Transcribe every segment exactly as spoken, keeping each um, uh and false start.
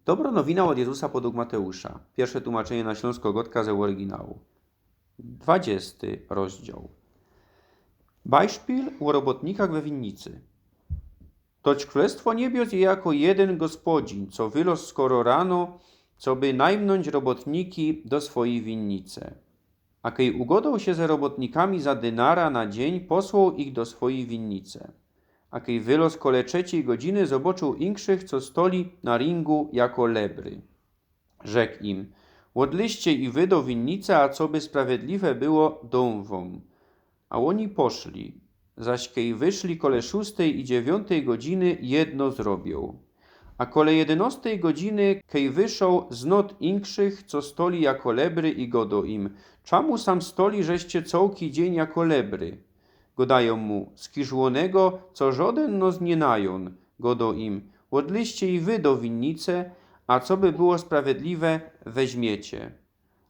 Dobro nowina ôd Jezusa podug Mateusza. Piyrsze tumaczynie na ślōnskõ gŏdkã ze ôryginału. Dwadziesty rozdział. Bajszpil ô robotnikach we winnicy. Tocz krōlestwo niebios je jako jedyn gospodziń, co wyloz skoro rano, coby najmnōńć robotniki do swojij winnice. A kej ugodoł sie ze robotnikami za dynara na dziyń, posłoł ich do swojij winnice. A kej wyloz kole trzecij godziny, zobŏczōł inkszych, co stoli na ryngu jako lebry. Rzek im: „Ôdlyźcie i wy do winnice, a coby sprawiedliwe było, dōm wōm”. A ôni poszli. Zaś kej wyszli kole szōstej i dziewiōntej godziny, jedno zrobiył. A kole jedynŏstej godziny, kej wyszoł, znŏt inkszych, co stoli jako lebry, i godo im: „Czamu sam stoli żeście cołki dziyń jako lebry?” Godajōm mu: „Skiż ônego, co żodyn nos niy najōn.” Godo im: „Ôdlyźcie i wy do winnice, a coby było sprawiedliwe, weźmiecie.”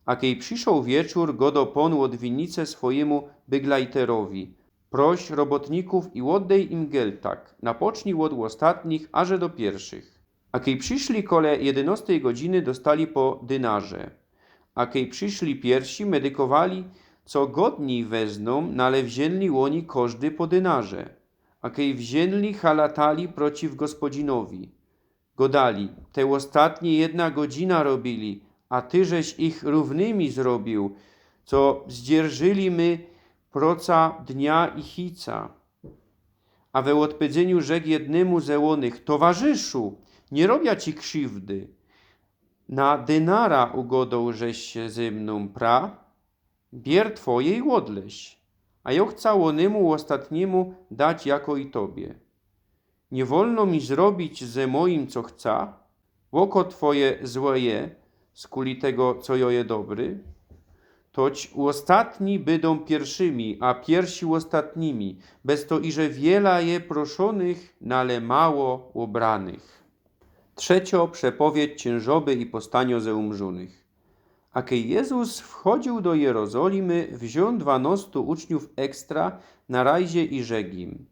A kej przyszoł wieczōr, godo pōn ôd winnice swojymu byglajterowi: „Proś robotników i ôddej im geltak, napoczniw ôd ôstatnich, aże do piyrszych.” A kej prziszli kole jedynŏstej godziny, dostali po dynarze. A kej prziszli piyrsi, medykowali, co godnij weznōm, nale wziyni ôni kożdy po dynarze. A kej wziyni, halatali przeciw gospodzinowi. Godali: „Te ôstatnie jedna godzina robiyli, a ty żeś ich rōwnymi zrobiōł, co zdzierżyli my proca dnia i chica.” A we ôdpedzyniu rzek jednymu ze ônych: „Towarzyszu, niy robia ci krziwdy. Na dynara ugodoł żeś sie ze mnōm, pra? Bier twoje i ôdleź. A jŏ chca ônymu ôstatnimu dać jako i tobie. Niy wolno mi zrobić ze mojim, co chca? Ôko twoje złe je, skuli tego, co jŏ je dobry?” Tocz ôstatni bydōm piyrszimi, a piyrsi ôstatnimi, bez to, iże wiela je proszōnych, nale mało ôbranych. Trzeciŏ przepowiedź ciynżoby i postaniŏ ze umrzōnych. A kej Jezus wchodziōł do Jerozolimy, wziōn dwanŏstu uczniōw ekstra na rajzie i rzek im: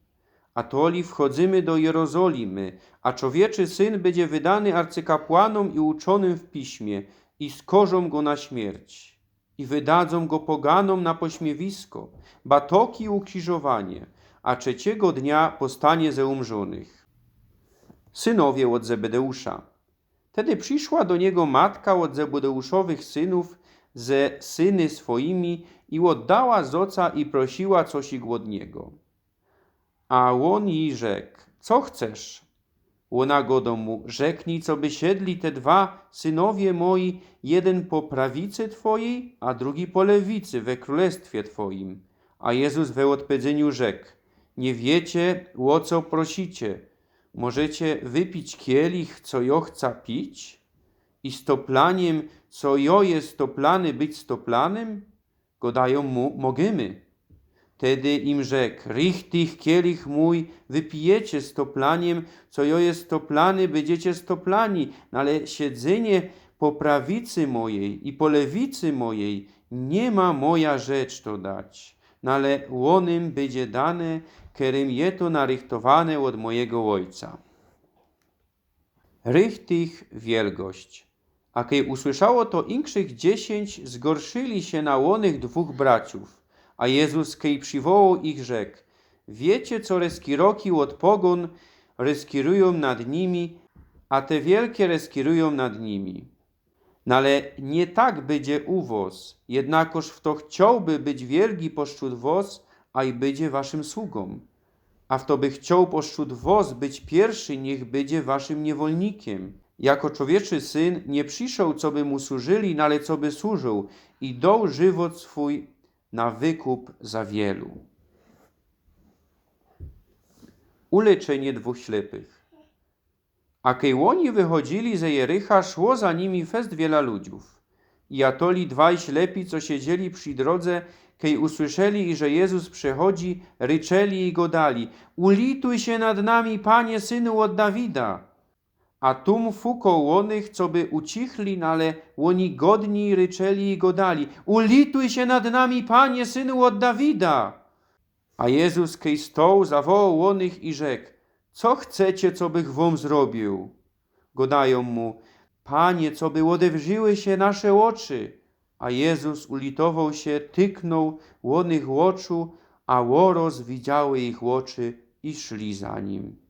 „Atoli wchodzymy do Jerozolimy, a Czowieczy Syn bydzie wydany arcykapłanōm i uczōnym w piśmie, i skorzōm go na śmierć. I wydadzōm go poganōm na pośmiewisko, batoki i ukrzyżowanie, a trzecigo dnia postanie ze umrzōnych.” Synowie ôd Zebedeusza. Tedy prziszła do niego matka ôd Zebedeuszowych synōw ze syny swojimi i ôddała zŏca i prosyła cosik ôd niego. A ôn jij rzek: „Co chcesz?” Ôna godo mu: „Rzeknij, coby siedli te dwa synowie moi, jedyn po prawicy twojij, a drugi po lewicy we krōlestwie twojim.” A Jezus we ôdpedzyniu rzek: „Niy wiycie, ô co prosycie. Możecie wypić kielich, co jŏ chca pić? I stoplaniym, co jŏ je stoplany, być stoplanym?” Godajōm mu: „Możymy.” Tedy im rzek: „Richtich kielich mōj wypijecie stoplaniym, co jŏ je stoplany, bydziecie stoplani, nale siedzynie po prawicy mojij i po lewicy mojij niy ma moja rzecz to dać, nale ônym bydzie dane, kerym je to narychtowane ôd mojigo Ôjca.” Richtich wielgość. A kej usłyszało to inkszych dziesiyńć, zgorszyli sie na ônych dwōch braciōw. A Jezus, kej prziwołoł ich, rzek: „Wiycie, co reskiroki ôd pogōn reskirujōm nad nimi, a te wielkie reskirujōm nad nimi. Nale niy tak bydzie u wos, jednakoż fto chciołby być wielgi postrzōd wos, aj bydzie waszym sługōm. A fto by chcioł postrzōd wos być piyrszy, niych bydzie waszym niywolnikiym. Jako Czowieczy Syn niy przyszoł, coby mu służyli, nale coby służył i doł żywot swōj na wykup za wielu.” Uleczynie dwōch ślepych. A kej ôni wychodzili ze Jericha, szło za nimi fest wiela ludziōw. I atoli dwaj ślepi, co siedzieli przi drodze, kej usłyszeli, iże Jezus przechodzi, ryczyli i godali: „Ulituj sie nad nami, Panie, Synu ôd Dawida!” A tōm fukał ônych, coby ucichli, nale ôni godnij ryczyli i godali: „Ulituj sie nad nami, Panie, Synu ôd Dawida!” A Jezus, kej stoł, zawołoł ônych i rzek: „Co chcecie, cobych wōm zrobiōł?” Godajōm mu: „Panie, coby ôdewrzyły sie nasze ôczy”. A Jezus ulitowoł sie, tyknōł ônych w ôczu, a ôroz widziały ich ôczy i szli za nim.